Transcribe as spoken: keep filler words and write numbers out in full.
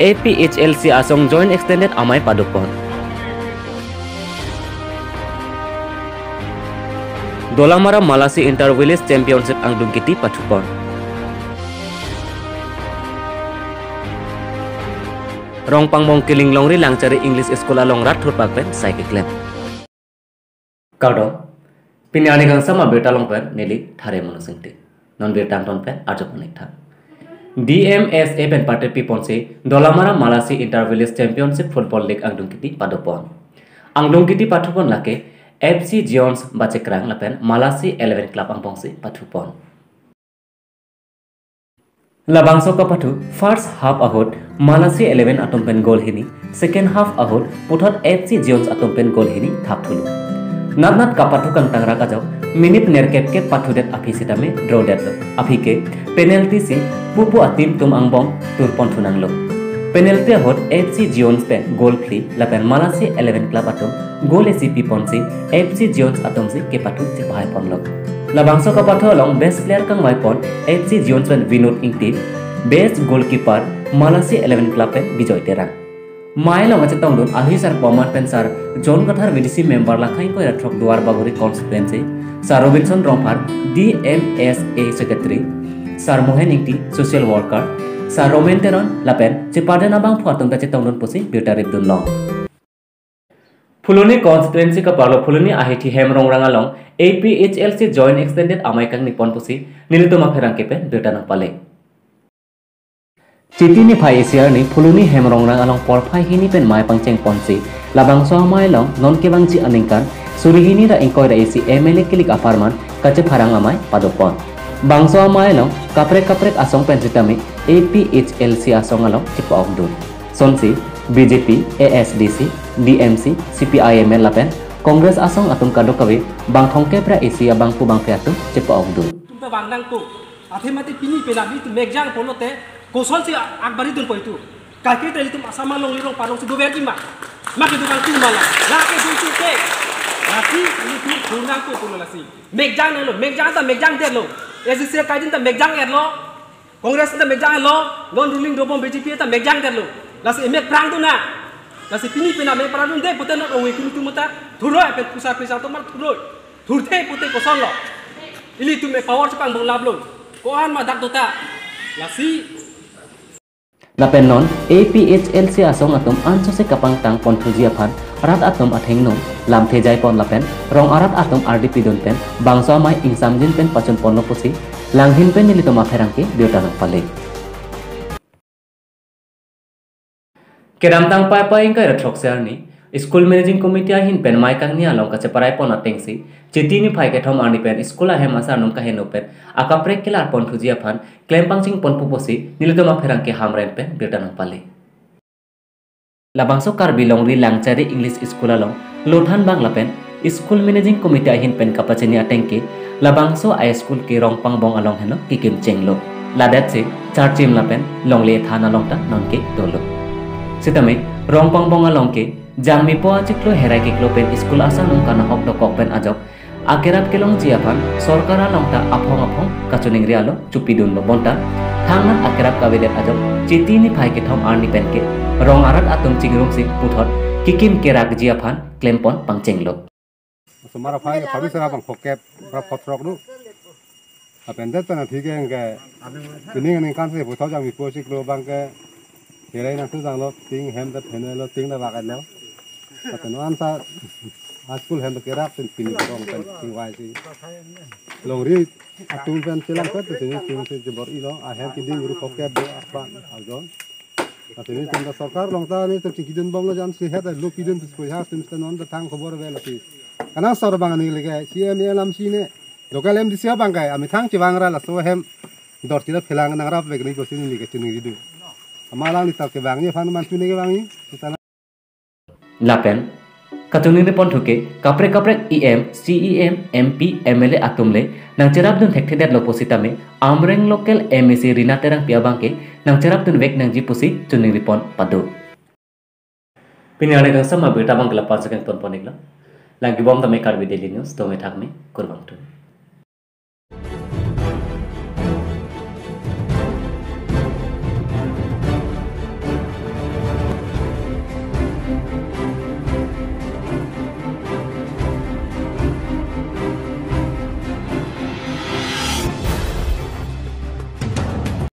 A P H L C asong Joint Extended amei padopon. Dolamara Malasi Inter Village Championship angdung kiti pathupon. Rongpangbong Kiling Longri Langchari English School along rat thurpak pen sai keklem. Kardom, pini arni kangsam abirta along pen neli Thare Mono Singti. Non birta angton pen arjupon ik tha. D M S A pen party piponsi Dolamara Malasi Inter Village Championship Football League angdung kiti padopon. Angdung kiti pathupon lake F C Giants Bachikrang lapen Malasi Eleven Club angbongsi pathupon. Labangso kapathu first half ahut Malasi Eleven atum pen goal hini, second half ahut puthot F C Giants atum pen goal hini thapthulo. Natnat kapathu kangtangrak ajok minute nerkep kep pathudet aphi sitame draw detlo. Aphi ke penalty si pupu a-team atum angbong turpon thunanglo. Penalty ahut F C Giants pen goal phli lapen Malasi Eleven Club atum goal isi piponsi F C Giants atumsi kepathu chepahaiponlo. Labangso kapathu along best player kangvaipon F C Giants pen Vinod Ingti, best goalkeeper Malasi Eleven Club pen Bijoy Terang. Mei along kachetongdun ahi sar koman pen sar John Kathar V D C member Langkhang ingkoi ra throk Duar Bagori constituency, sar Robinson Rongphar D M S A secretary, sar Mohen Ingti social worker, sar Romen Teron lapen cheparden abangphu atum ta chetongdun pusi birta ripdunlong. Phuloni constituency kaparlo Phuloni ahithi Hemrongrang along A P H L C Joint Extended amei kangnipon pusi nelitum apherangke pen birta nangpale. Chiti niphai isi arni Phuloni Hemrongrang along porphai hini pen mei pangchengponsi labangso amei along non kevangji aningkan suri hini ra ingkoi ra isi M L A kilik apharman kachepharang amei padopon. Bangso amei along kaprek kaprek asong pen sitame A P H L C asong along chepa-okdun. Sonsi B J P, A S D C, D M C, C P I M L lapen Congress asong atum kadokave bang thomkep ra isi abangphu bangphi atum chepa-okdun. Tum ta bang nangpo. Athe mate pini penap ilitum mekjang pulote kosonsi akbari dunpo itum. Kaike te ilitum Assam along lirong parong si dover di ma. Ma ke dover di ma la. La ke dun si te. Lasi ilitum thur nangpo pulo lasi. Mekjang nanglo, mekjang ta mekjang detlo. A S D C kaidin ta mekjang etlo. Congress ta mekjang etlo. Non ruling dobom B J P ta mekjang detlo. Lasi emek prang tu na. Lasi pini penap mek prang tu de pute non ongwe kunu tu mata. Thuroi pen pusar pusar to mar thuroi. Thurthe pute kosonlo. Ilitum e power chepangbong laplo. Ko-an ma dak dota. Lasi. Lapen non A P H L C asong atum ansose kapangtang ponthuji aphan rat atum athengno lamthe jaipon lapen rong arat atum ardi pidun pen bangso amei ingsamjin pen pachunponlo pusi Langhin pen nelitum apherangke birta nangpale. Kedamtang Paipai ingkoi ra throk isi arni, School Managing Committee ahin pen mei kangni along kacheparai pon atengsi, Chiti niphai kethom arni pen school ahem asarnum kaheno pen akaprek kelar ponthuji aphan klem pangcheng ponpo pusi nelitum apherangke Hamren pen birta nangpale. Labangso Karbi Longri Langchari English School along lothan bang lapen School Managing Committee ahin pen kapachini atengke labangso a-school ke Rongpangbong along henlo kekim chenglo. Ladak si Charchim lapen Longle than along ta nonke dolo. Sitame Rongpangbong along ke Jangmipo achiklo herai keklo pen school asarnum kanahok dokok pen ajok akerap kelongji aphan sorkar along ta aphong aphong kachiningri alo chupidunlo bonta thangnat akerap kavedet ajok Chiti niphai kethom arni penke rong arat atum chingrumsi puthot kekim kerakji aphan klempon pangchenglo. Osomar aphai ke phabi sera bang phokep ra phothrok do. Lapen det pen athike ke pining aningkan si puthot Jangmipo achiklo bang ke herai nangthu janglo, ting hem ta phenelo, ting ta vaketlo. Lapen non sa a-school hem ta kerak pen pini rong pen chingvaisi. Longri atum pen chelang pet si chingsi chibor-ilo, ahem keding guru phokep do arpan arjon. Lapen nelitum ta sorkar along ta nelitum chingkidunbomlo jan si het lo pidun pis puya tum ta non ta thang khobor avel lasi. Kanang sor bang ani leke C M A lam si ne local M D C abang ke amethang chevang ra laso hem dor chila phelang nangrap vek ni kosi neli kachiningri do. Amat alangli ta kevangji aphan mantu ne kevangji. Seta Lapen kachiningri ponthuke kaprek kaprek E M, C E M, M P, M L A atum le nangcherapdun thekthedetlo pusitame Amreng local M A C Rina Terangpi abangke nangcherapdun vek nangji pusi chiningri pon pado. Pini arni kangsam abirta abangke la-an si kangton pon iklo. Langkibom tame Karbi Daily News, tome thakme, kurvangthu.